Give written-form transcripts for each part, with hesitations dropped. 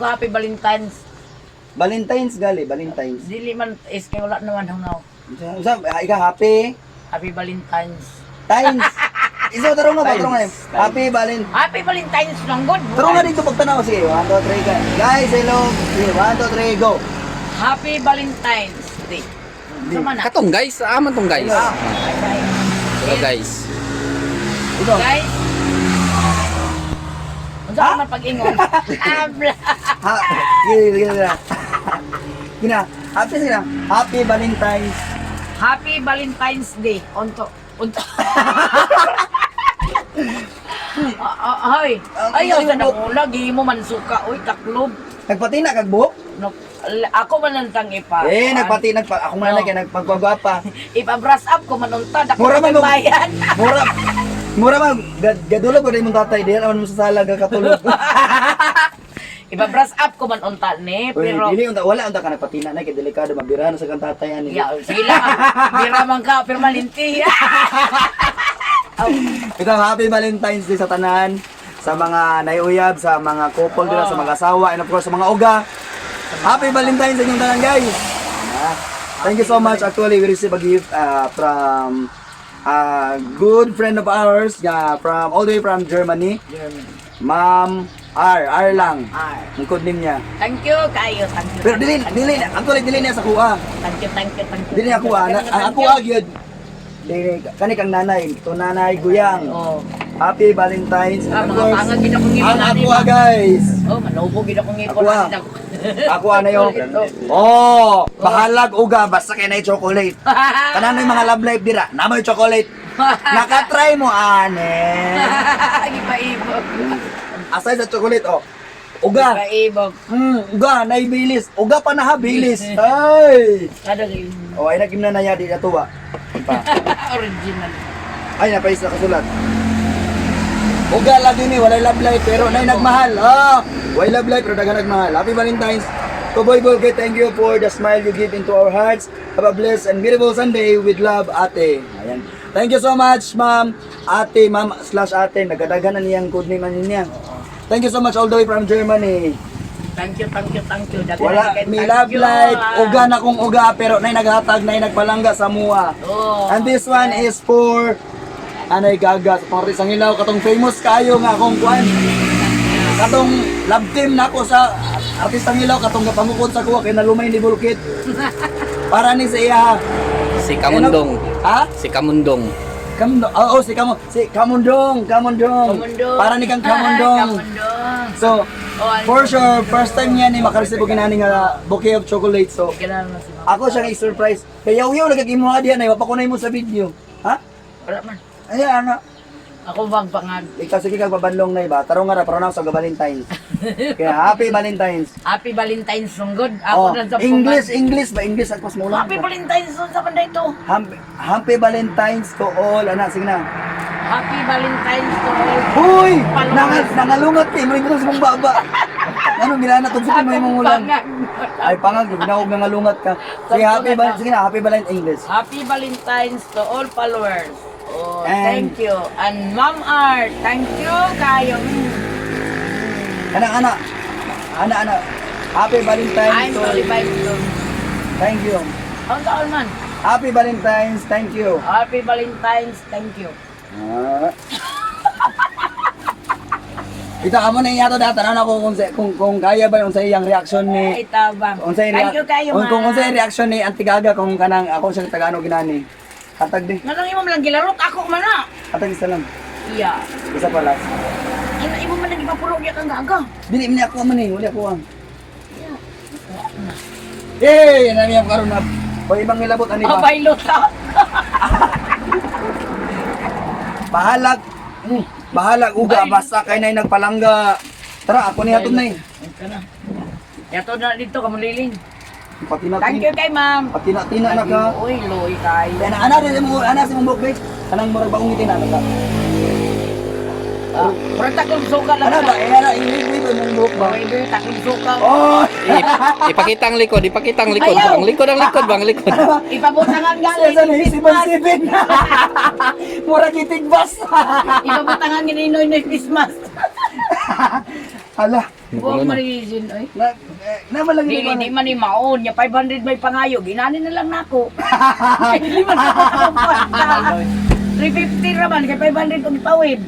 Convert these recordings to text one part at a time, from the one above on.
Happy Valentine's. Valentine's gali, Valentine's. Dili man is kay wala naman hungaw. Unsa ah, ika happy Happy Valentine's. times. Iso tarong nga ba tarong nga. Times. Happy Valentine. Happy Valentine's lang good. Tarong nga dito pagtanaw sige. 1 2 3 go. Guys, hello. Sige, 1 2 3 go. Happy Valentine's Day. Sama na. Katong guys, aman tong guys. Ah, ay, ay. Hello guys. Ito. Guys. Unsa ka man pag-ingon? Abla. Ha, sige, sige, sige. Gina, happy sige na. Happy Valentine's. Happy Valentine's Day. Unto. Unto. Ah, ah, Ay, Ang ayaw sa galing mo. nangula, mo man suka, uy, taklob. Nagpatina kag buhok? No, ako man lang tang ipa. Eh, nagpati nagpa ako man No. lang kay nagpagwagwapa. Ipa-brush up ko man unta, dako Mura man mo. bayan. Mura. Mura man gadulog ko imong tatay diyan aman mo sa sala katulog. Ipa-brush up ko man unta ni, Uy, pero dili unta wala unta ka nagpatina na kay delikado mabira na sa kang tatay ani. ya, sige lang. Bira man ka, pero malinti. Ito, happy Valentine's Day sa tanan, sa mga naiuyab, sa mga couple dira, sa mga asawa, and of course sa mga uga. Happy Valentine's sa inyong tanan, guys. Ah, thank you so much. Actually, we received a gift from a good friend of ours from all the way from Germany. Germany. Ma'am R, R lang. R. Ang code name niya. Thank you kayo, thank you. Pero dili dili actually dili niya sa kuha. Thank you, thank you, thank you. Dili niya kuha. Na, ang ako gyud. Dili kani kang nanay, to nanay Guyang. Oh. Happy Valentine's. Ah, And of mga course, pangag gid akong ngipon ang ani. aqua guys. Oh, manubo gid akong ngipon Ako, ah. ani. Ako ano yo. Oh, bahalag uga basta kay nay chocolate. Kanan may mga love life dira, namoy chocolate. Nakatry mo ane. Gipaibog. Aside sa chocolate oh. Uga. Gipaibog. Uga nay bilis. Uga pa na ha bilis. Ay. Kada gid. Oh, ay nagim na naya di natuwa. Pa. Original. Ay, napais na kasulat. Uga lagi ni, walay love life, pero nay nagmahal. Ah, walay love life, pero daghan nagmahal. Happy Valentine's. Kuboy Bulke, thank you for the smile you give into our hearts. Have a blessed and beautiful Sunday with love, ate. Ayan. Thank you so much, ma'am. Ate, ma'am slash ate. Nagadagan na niyang good name ano niya. Thank you so much all the way from Germany. Thank you, thank you, thank you. Daghan Wala, kay- may thank love you, life. ah. Uga na kong uga, pero nay naghatag, nay nagpalangga sa mua. Oh. And this one is for Anay Gaga sa Torres ang Ilaw katong famous kayo nga akong kuan. Katong love team nako sa artistang Ilaw katong gapamukod sa kuha kay nalumay ni Bulkit. Para ni sa iya. Si Kamundong. Ha? Si Kamundong. Kamundong. Oo, si Kamundong. Si Kamundong, Kamundong. Kamundong. Para ni kang Kamundong. Kamundong. So, Oh, ano- for sure, first time niya ni makareceive og inani nga bouquet of chocolate. So, Kailangan na si mama. ako siyang i-surprise. Kaya yaw nagagimuha diyan ay mapakunay mo sa video. Ha? Wala man. Ay, ano? Ako bang pangag. Ikaw sige kag babanlong na iba. Tarong nga ra para na sa Valentine's. Kaya happy Valentine's. Happy Valentine's song good. Ako Oh, na sa English, English ba English ako mas mula. Happy Valentine's song sa panday to. Happy, happy Valentine's to all. Ana sige na. Happy Valentine's to all. Hoy! Palungat. Nangalungat kay mo sa mong baba. Ano gilana tug sa mo imong ulan. Pangag. Ay pangag ginawag nangalungat ka. Sige happy sige na happy Valentine's English. Happy Valentine's to all followers. Oh, And- thank you. And Ma'am Art, thank you kayo. Ana ana. Ana ana. Happy Valentine's I'm to all. sorry, bye. Thank you. Ang taon man. Happy Valentine's, thank you. Happy Valentine's, thank you. Ah. Ito amo na iyato data na ako kung kaya ba yung sa iyang reaction ni Ay, tabang. unsay Thank you kayo, kung ma'am. unsay reaction ni Auntie Gaga kung kanang ako siyang tagano ginani. Hatag di. Nganong imo man lang gilarot ako man na. Hatag isa lang. Iya. Isa pala. Ano imo man lang ipapulog ya kang gaga. Dili man ako man eh, wala ako ang. Eh, nami ang karon na. Hoy, ibang nilabot ani ba? Abay luta. Bahalag. Bahalag uga basta kay nay nagpalangga. Tara, ako ni hatod nay. Ito na. Yato na dito kamuliling. Pati na Thank you kay ma'am. Pati na tina na ka. Uy, loy kayo. Ana ana rin mo ana si mong buhok, Kanang murag baong ngitin ana ka. Ah, murag taklong suka lang. Ana ba eh ana i-wave mong buhok ba? Uy, uy, taklong suka. Oh! Ipakita ang likod, ipakita ang likod. Ayaw! Ang likod, ang likod, ba? Ang likod. Ipabutangan nga Sa ni si Sibin. Murag itigbas. Ipabutangan ni Noy Noy Christmas. Hala. Huwag marisin, oy. Na, eh, na man lagi Dili, ni di man ni maon. Nya 500 may pangayo. Ginani na lang nako. Dili man ako kwarta. 350 raman kay 500 kong ipawib.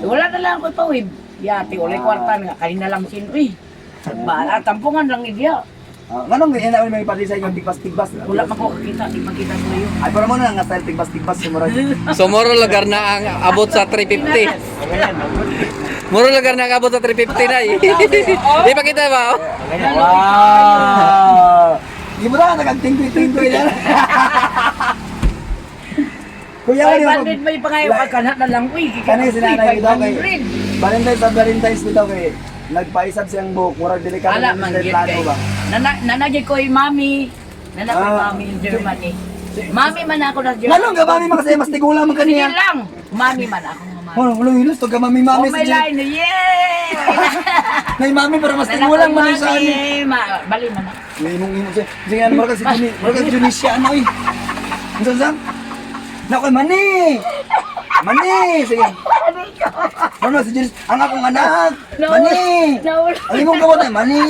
Wala na lang ako ipawib. Yati, walay kwarta nga. Kanina lang sin, uy. Bala, tampungan lang ni diya. Ah, nganong ganyan na may pati sa inyo tigbas-tigbas. Wala man ko kakita, di makita ko yun. Ay, pero mo na nga style tigbas-tigbas si Murag. So moro lugar na ang abot sa 350. Moro lugar na ang abot sa 350 na eh. Ipakita ba? Oh? Wow! Di mo na nagtingkoy-tingkoy na. Kuya, ano yung 500 may pangayo ka, kanat na lang, uy. Kanay sinanay bitaw kay 500. Valentine's sa Valentine's bitaw kay nagpaisab siyang buhok, murag delikado Ala ng man style gyud plano kay. ba. Nana nanagay ko ay mami. Nana ko Ah. mami in Germany. Mami man ako na Germany. Nganong ga mami man kasi mas tigulang man Sige kaniya. lang. Mami man ako nga mami. Wala wala hilos to ga mami Oh mami my si Jen. line. Yeah. Nay mami pero mas Nana tigulang ko'y man sa mami. ani. Ma, bali man ako. May imong imo siya. Sige ano murag si Juni, murag si Junisha ano eh. Unsa sa? Nako mani. Mani sige. Ano si Junis? Ang akong anak. Mani. Naulog. Ang imong gawat ay mani.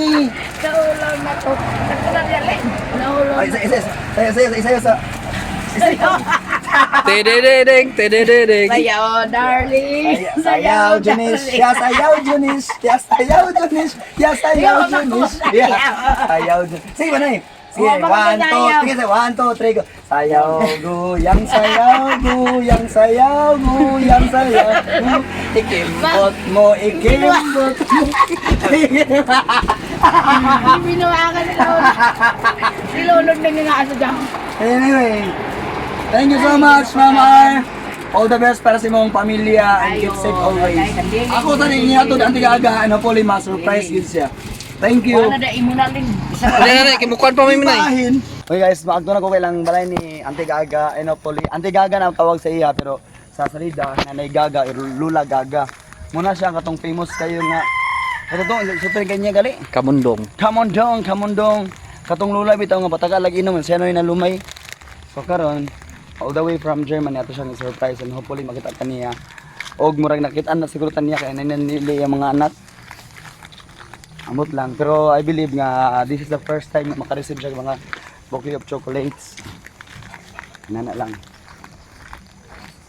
Naulog na ko. Sakto na niya, Len. Naulog. Ay isa isa isa isa isa isa isa. Tedededeng, tedededeng. Sayaw, darling. Sayaw, Junis. Ya, sayaw, Junis. Ya, sayaw, Junis. Ya, sayaw, Junis. Ya, sayaw, Junis. Sige, manay. Sige, Oh, bakit one, two, sayaw? three. Sige, one, two, three, go. Sayaw, guyang, sayaw, guyang, sayaw, guyang, sayaw. Ikimbot mo, ikimbot mo. Binuha ka ni Lolo. Si Lolo nangingaasa dyan. Anyway, thank you so much, Ma'am R. All the best para sa imong pamilya and keep safe always. Ako sa ninyo to ang tigaga and hopefully ma-surprise yun siya. Thank you. Wala na imo na rin. Isa pa. Ano na na, kimukuan pa may minay. Bahin. Okay guys, maagto na ko kay lang balay ni Ante Gaga and hopefully Ante Gaga na ang tawag sa iya pero sa salida Nanay Gaga or Lula Gaga. Muna siya ang katong famous kayo nga. Katong super kanya gali. Kamundong. Come on dong, come on dong. Katong lula bitaw nga patagal lagi inom siya noy nalumay. So karon all the way from Germany ato siyang surprise and hopefully makita ta niya. Og murag nakita na siguro ta niya kay nananili ang mga anak. Amot lang pero I believe nga this is the first time na makareceive siya ng mga bouquet of chocolates. Nana lang.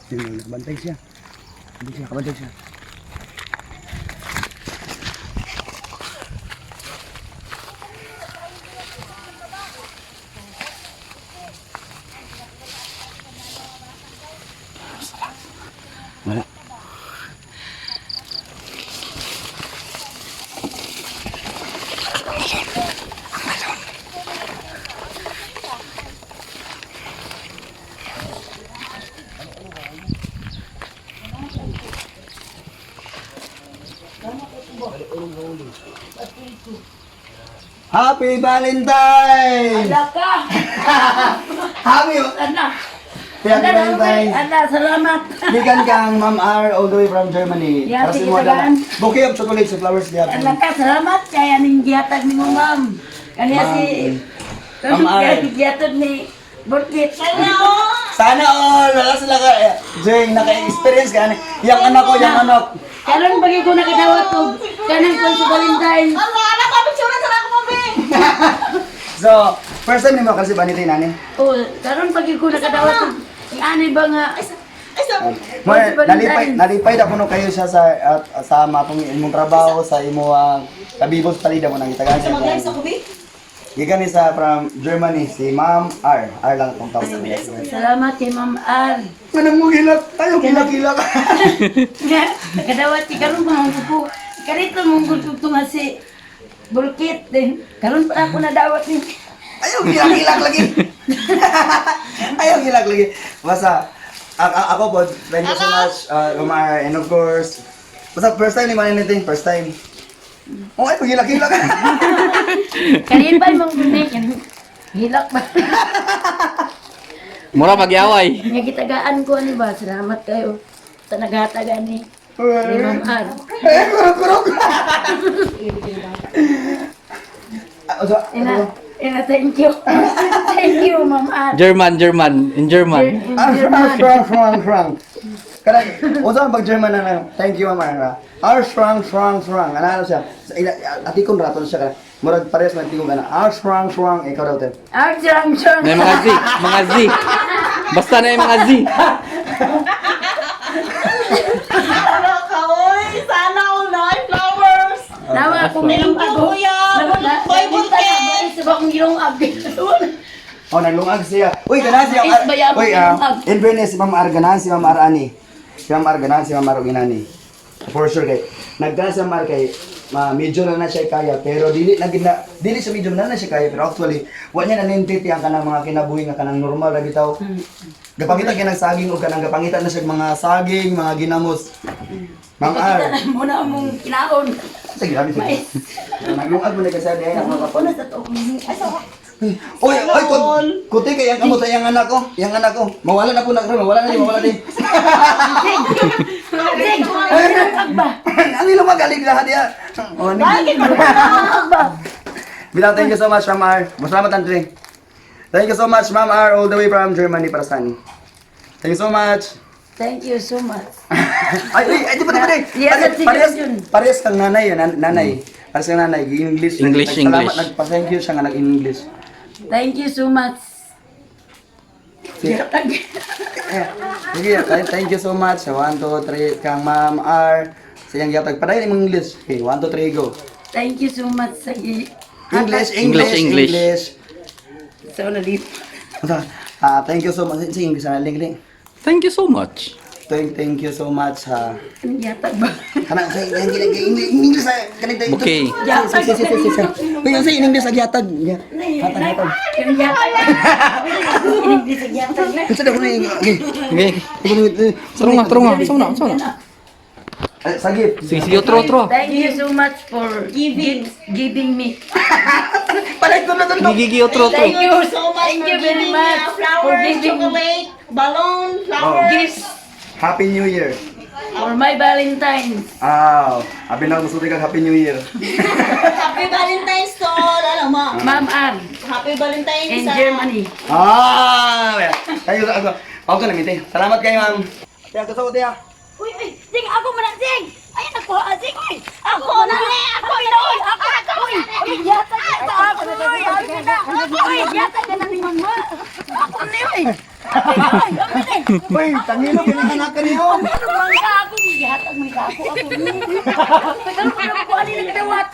Yun lang, nakabantay siya. Hindi siya, nakabantay siya. Wala. Happy Valentine! Ala ka. Happy Ana. Happy Valentine! Ana, salamat. Gikan kang Ma'am R all the way from Germany. Yeah, Para sa sige, imo dala. tagaan. Bouquet of chocolates and flowers diha. Ala ka, salamat kay aning gihatag nimo, ma'am. Kaniya si Ma'am R. Kaniya gihatag ni Burkit. Sana Sana all wala sila ka eh, Jeng naka-experience ka ani. Yang anak ko, yang anak. Karon pagi ko nakadawat og kanang kung sa Valentine. Ala, ala ko, picture sa ako mo, be. So, first time nimo kasi baniti nani. Oh, karon pagi ko nakadawat og ani ba nga Ay, sa... Mo First Valentine. nalipay nalipay na kuno kayo siya sa at, sa matong imong trabaho sa imo kabibos palida mo nang gitagaan Sa mga siya. sa kubi. Gikan ni sa from Germany si Ma'am R. R lang tong tawag. Salamat kay Ma'am R. Manang mo gilak, tayo gilak-gilak. Nga, nakadawat si karon mga ko. Karito mong gud nga si Burkit din. Karon pa ako nadawat ni. Ayaw, gilak-gilak lagi. Ayaw, gilak lagi. Basta, ako po, thank you so much, Omar, and of course, basta first time ni Maniniting, first time. Oh, ay, pagilak-gilak. Kanipay mong gud Hilak ba? Mura magyaway. Nga gitagaan ko ani ba? Salamat kayo. Sa naghatagan ni Ma'am R. Eh, kurok-kurok. Ah, so, Ina, ina, thank you. Thank you, Ma'am R. German, German. In German. In Ah, German. Frank, Frank, Frank, Frank. Kanang unsa man pag German na na, thank you, Ma'am R. R strong strong strong. Ano ano siya? Sa ila atikon raton siya kana. Murag parehas man tingog ana. R strong strong ikaw daw te. Ah, siyang, siyang. Na yung mga Z, mga Z. Basta na yung mga Z. Ano ka, oy? Sana all night flowers. Nawa akong Thank ilong you, ago. kuya. Boy, Bulken. Sa akong ilong ag. Oh, naglungag siya. Uy, ganahan siya. Mais ba yan? Uy, in fairness, si Ma'am R, ganahan si Ma'am R ani. Si Ma'am R, ganahan si Ma'am R og inani. For sure kay. Nagdaan si Ma'am R kay ma medyo na na siya kaya pero dili na gid na dili sa medyo na na siya kaya pero actually wa niya nanintiti ang kanang mga kinabuhi nga kanang normal ra bitaw. Gapangita kay nang saging og kanang gapangita na siya mga saging, mga ginamos. Ma'am R. Muna mong kinaon. Sige, grabe sige. Naglungag mo na kasi ay ako kapon. Una sa to. Oy, oy, kuti kay ang kamot ang anak ko, yang anak ko. Mawala na po na karon, mawala na ni, mawala ni. Zig! Ang ba? Ang ilong magaling lahat ya. Oh, ni. Bilang thank you so much, Ma'am R. Masalamat, Andre. Thank you so much, Ma'am R, all the way from Germany para sa ani. Thank you so much. Thank you so much. Ay, ay, ay, di ba, di ba, di? Yes, Parehas, at parehas, yun. parehas kang nanay, yun, nanay. Parehas kang nanay, English. English, Nagpasalamat, English. Nagpa-thank you siya nga nag-English. Thank you so much. Sige. Sige, thank you so much. 1, 2, 3, kang Ma'am R. Sa iyang yatag. Padayon imong English. Okay, 1, 2, 3, go. Thank you so much sa English, English, English, English. English. So na dito. Ah, thank you so much. Sa English, ah, link, link. Thank you so much. Thank you so much, ha. Ang yatag ba? Kana sa English, English, English, ah, kanang tayo. Okay. Si, si, si, si, si. Uy, ang sa English, ag yatag. Hatag, hatag. Ang yatag. Hindi sa yatag na. Unsa daw na yung- okay. Okay. Turunga, turunga. Saan na, saan na? Eh, Sagip. Sige, sige, otro, otro. Thank you so much for giving me. Palit ko na to. Gigi, otro, otro. Thank you So much Thank for you very giving me much a for flowers, giving chocolate, balloon, flowers. gifts Happy New Year. for my Valentine's. Ah, abi na musulti kag Happy New Year. Happy Valentine's to all. Alam mo, Ma'am Ann Happy Valentine's in sa... Germany. Ah, tayo sa ako. Ako na mite. Salamat kayo, ma'am. Tiya, gusto ko tiya. Uy, uy, Zing, ako man ang Zing! Ay, ako, ah, Zing, uy! Ako na, ako na, uy! Ako na, uy! Uy, yata na, ako, uy! Ako na, uy! Yata na ni mama! Ako na, uy! Uy, uy, ako na! Uy, tangilo kinakanak ka niyo. Ano bang ka ako? Yata mo ka ako, ako. Tagal ko na ko, ano nagdawat?